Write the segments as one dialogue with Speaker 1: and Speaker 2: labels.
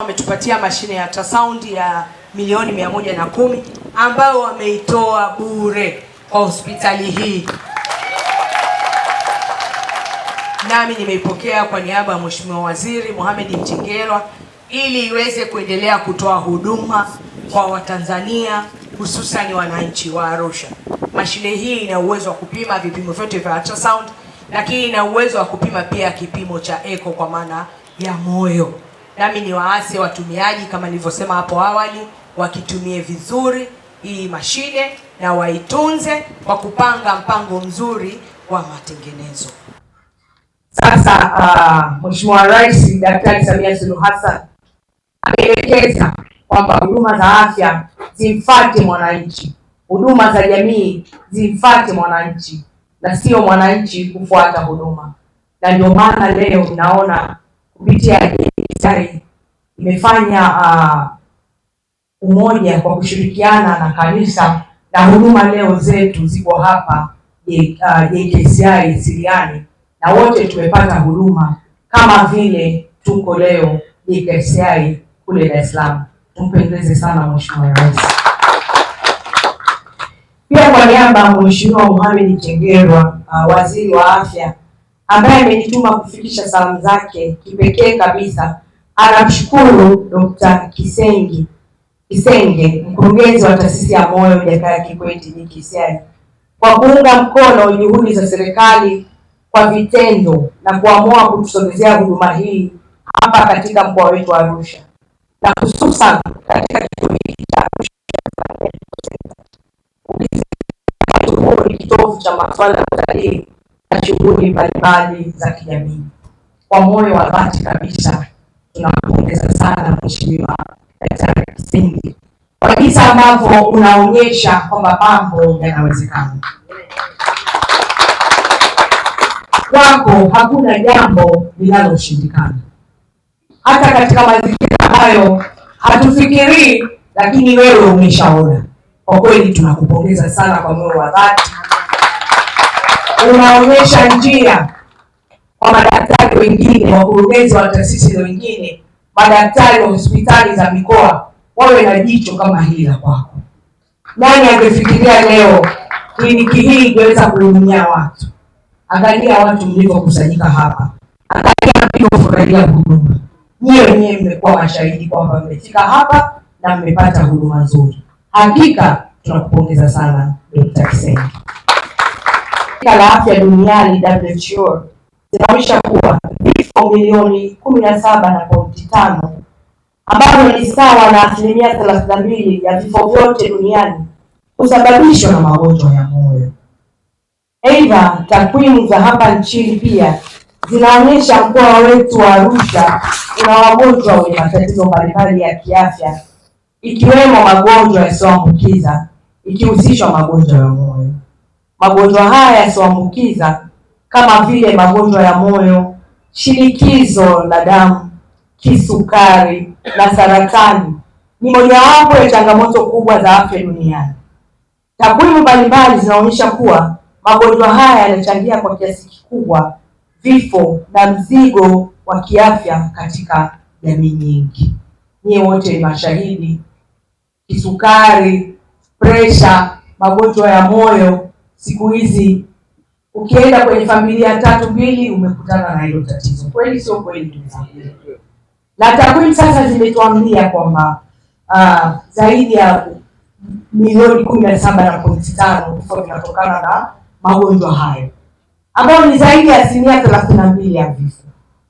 Speaker 1: Wametupatia mashine ya ultrasound ya milioni 110 ambayo wameitoa bure kwa hospitali hii, nami nimeipokea kwa niaba ya Mheshimiwa Waziri Mohamed Mchengerwa ili iweze kuendelea kutoa huduma kwa Watanzania hususan wananchi wa Arusha. Mashine hii ina uwezo wa kupima vipimo vyote vya ultrasound, lakini ina uwezo wa kupima pia kipimo cha echo kwa maana ya moyo. Nami ni waase watumiaji, kama nilivyosema hapo awali, wakitumie vizuri hii mashine na waitunze kwa kupanga mpango mzuri wa matengenezo. Sasa Mheshimiwa Rais Daktari Samia Suluhu Hassan ameelekeza kwamba huduma za afya zimfate mwananchi, huduma za jamii zimfate mwananchi na sio mwananchi kufuata huduma, na ndio maana leo naona kupitia JKCI imefanya umoja kwa kushirikiana na kanisa na huduma leo zetu ziko hapa JKCI Siliani, na wote tumepata huduma kama vile tuko leo JKCI kule Dar es Salaam. Tumpongeze sana Mheshimiwa Rais. Pia kwa niaba ya Mheshimiwa Mohamed Mchengerwa, Waziri wa Afya, ambaye amenituma kufikisha salamu zake kipekee kabisa, anamshukuru Dr. Kisenge, mkurugenzi wa taasisi ya moyo Jakaya Kikwete JKCI, kwa kuunga mkono juhudi za serikali kwa vitendo na kuamua kutusogezea huduma hii hapa katika mkoa wetu wa Arusha na hususan katika kituo hiki cha Arusha. Ni kitovu cha masuala ya utalii na shughuli mbalimbali za kijamii. Kwa moyo wa dhati kabisa tunampongeza sana Mheshimiwa Daktari Kisenge kwa jinsi ambavyo unaonyesha kwamba mambo yanawezekana. Kwako hakuna jambo linaloshindikana, hata katika mazingira ambayo hatufikirii, lakini wewe umeshaona. Kwa kweli tunakupongeza sana kwa moyo wa dhati, unaonyesha njia kwa madaktari wengine, wakurugenzi wa taasisi wengine, madaktari wa hospitali za mikoa wawe na jicho kama hili la kwako. Nani angefikiria leo kliniki hii ingeweza kuhudumia watu? Angalia watu mlivyokusanyika hapa, angalia mlivyofurahia huduma. Nyie wenyewe mmekuwa mashahidi kwamba mmefika hapa na mmepata huduma nzuri. Hakika tunakupongeza sana Dr. Kisenge. Shirika la Afya Duniani WHO zinaonyesha kuwa vifo milioni 17.5 ambavyo ni sawa na 32% ya vifo vyote duniani husababishwa na magonjwa ya moyo. Aidha, takwimu za hapa nchini pia zinaonyesha mkoa wetu wa Arusha una wagonjwa wenye matatizo mbalimbali ya kiafya ikiwemo magonjwa yasiyoambukiza ikihusishwa magonjwa ya moyo. Magonjwa haya yasiyoambukiza kama vile magonjwa ya moyo, shinikizo la damu, kisukari na saratani ni mojawapo ya changamoto kubwa za afya duniani. Takwimu mbalimbali zinaonyesha kuwa magonjwa haya yanachangia kwa kiasi kikubwa vifo na mzigo wa kiafya katika jamii nyingi. Nyie wote ni mashahidi, kisukari, presha, magonjwa ya moyo, siku hizi ukienda kwenye familia tatu mbili umekutana na hilo tatizo. Kweli sio kweli, ndugu zangu? Na takwimu sasa zimetuambia kwamba zaidi ya milioni 17.5 vifo vinatokana na magonjwa hayo ambayo ni zaidi ya 32% ya vifo.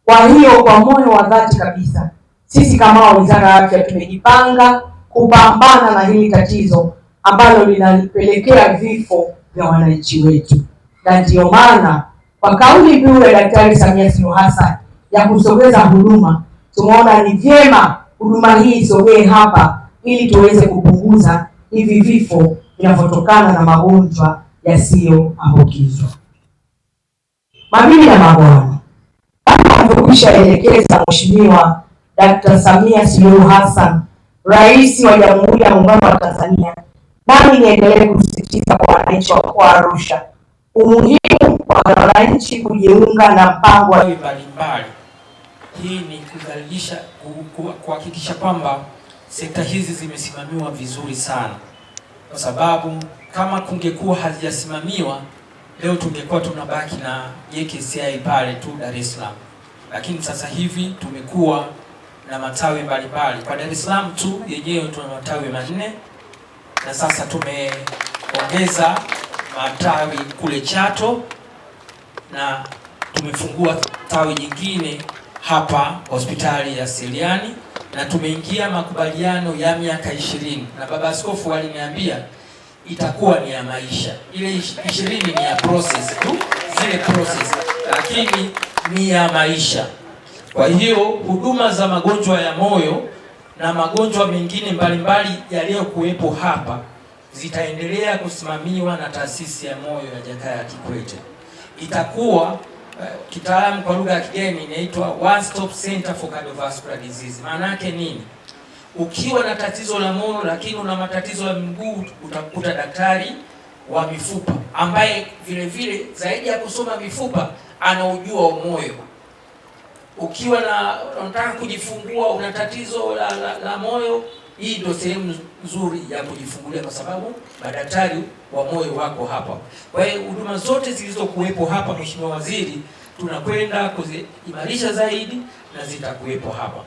Speaker 1: Kwa hiyo kwa moyo wa dhati kabisa, sisi kama Wizara ya Afya tumejipanga kupambana na hili tatizo ambalo linapelekea vifo vya wananchi wetu, na ndiyo maana kwa kauli mbiu ya Daktari Samia Suluhu Hassan ya kusogeza huduma, tumeona ni vyema huduma hii isogee hapa ili tuweze kupunguza hivi vifo vinavyotokana na magonjwa yasiyoambukizwa. Mabibi na mabwana, kama alivyokwisha elekeza Mheshimiwa Dkt. Samia Suluhu Hassan, Rais wa Jamhuri ya Muungano wa Tanzania, nami niendelee kusisitiza kwa wananchi wa mkoa wa Arusha umuhimu wa wananchi kujiunga na mpango wa
Speaker 2: mbalimbali Hii ni kudhalilisha, kuhakikisha kwamba sekta hizi zimesimamiwa vizuri sana, kwa sababu kama kungekuwa hazijasimamiwa leo tungekuwa tunabaki na JKCI pale tu Dar es Salaam, lakini sasa hivi tumekuwa na matawi mbalimbali. Kwa Dar es Salaam tu yenyewe tuna matawi 4 na sasa tumeongeza matawi kule Chato na tumefungua tawi jingine hapa hospitali ya Seliani na tumeingia makubaliano ya miaka 20 na baba askofu aliniambia itakuwa ni ya maisha. Ile 20 ni ya process tu, zile process, lakini ni ya maisha. Kwa hiyo huduma za magonjwa ya moyo na magonjwa mengine mbalimbali yaliyokuwepo hapa zitaendelea kusimamiwa na taasisi ya moyo ya Jakaya Kikwete. Itakuwa kitaalamu kwa lugha ya kigeni inaitwa One Stop Center for Cardiovascular Disease. Maana yake nini? Ukiwa na tatizo la moyo lakini una matatizo ya mguu, utakuta daktari wa mifupa ambaye vile vile zaidi ya kusoma mifupa anaujua moyo. Ukiwa na unataka kujifungua, una tatizo la moyo, hii ndio sehemu nzuri ya kujifungulia kwa sababu madaktari wa moyo wako hapa. Kwa hiyo huduma zote zilizokuwepo hapa, Mheshimiwa Waziri, tunakwenda kuziimarisha zaidi na zitakuwepo hapa.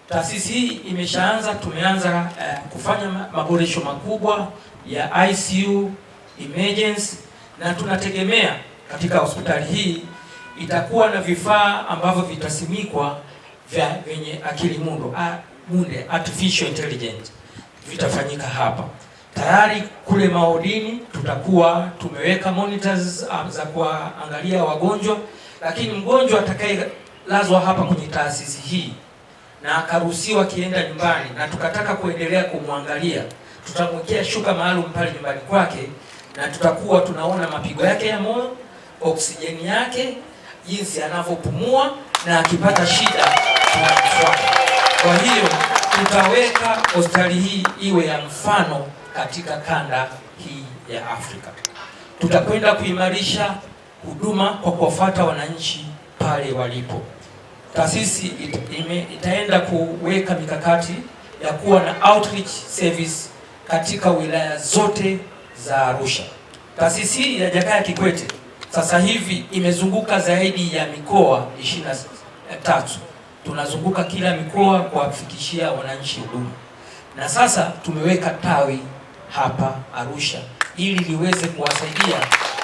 Speaker 2: Taasisi hii imeshaanza, tumeanza kufanya maboresho makubwa ya ICU, emergency, na tunategemea katika hospitali hii itakuwa na vifaa ambavyo vitasimikwa vya vyenye akili munde, artificial intelligence, vitafanyika hapa. Tayari kule maodini tutakuwa tumeweka monitors za kuangalia wagonjwa, lakini mgonjwa atakayelazwa hapa kwenye taasisi hii na akaruhusiwa kienda nyumbani na tukataka kuendelea kumwangalia, tutamwekea shuka maalum pale nyumbani kwake na tutakuwa tunaona mapigo yake ya moyo, oksijeni yake, jinsi anavyopumua, na akipata shida tunamfuata. Kwa hiyo tutaweka hospitali hii iwe ya mfano katika kanda hii ya Afrika. Tutakwenda kuimarisha huduma kwa kuwafuata wananchi pale walipo. Taasisi itaenda kuweka mikakati ya kuwa na outreach service katika wilaya zote za Arusha. Taasisi hii ya Jakaya Kikwete sasa hivi imezunguka zaidi ya mikoa 23. Tunazunguka kila mikoa kuwafikishia wananchi huduma, na sasa tumeweka tawi hapa Arusha ili liweze kuwasaidia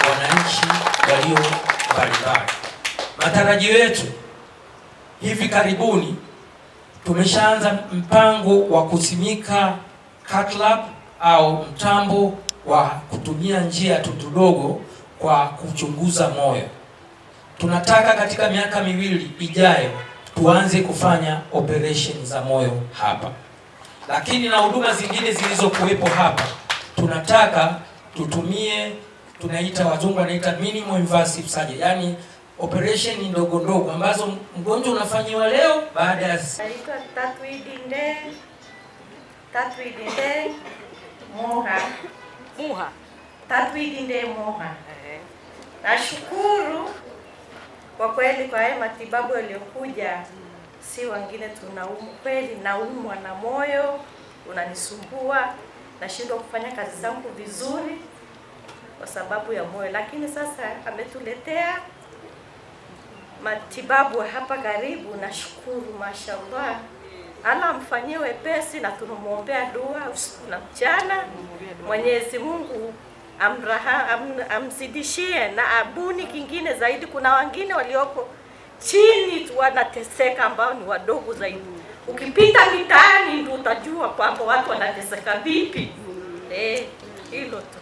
Speaker 2: wananchi walio mbalimbali. Matarajio yetu hivi karibuni tumeshaanza mpango wa kusimika cath lab au mtambo wa kutumia njia tundu dogo kwa kuchunguza moyo. Tunataka katika miaka 2 ijayo tuanze kufanya operation za moyo hapa. Lakini na huduma zingine zilizokuwepo hapa tunataka tutumie, tunaita wazungu wanaita minimal invasive surgery, yani operation ndogo ndogo ambazo mgonjwa unafanyiwa leo baada ya
Speaker 3: Naitwa Tatwidinde Moha.
Speaker 4: Muha.
Speaker 3: Tatwidinde Moha. Nashukuru kwa kweli kwa haya matibabu yaliyokuja, si wengine tunaumwa kweli, naumwa na moyo unanisumbua, nashindwa kufanya kazi zangu vizuri kwa sababu ya moyo, lakini sasa ametuletea matibabu hapa karibu. Nashukuru, mashallah. Allah amfanyie wepesi na tunamuombea dua usiku na mchana. Mwenyezi Mungu amzidishie na abuni kingine zaidi. Kuna wengine walioko chini tu wanateseka ambao ni wadogo zaidi. Ukipita mitaani ndio utajua kwamba watu wanateseka vipi. Hilo tu.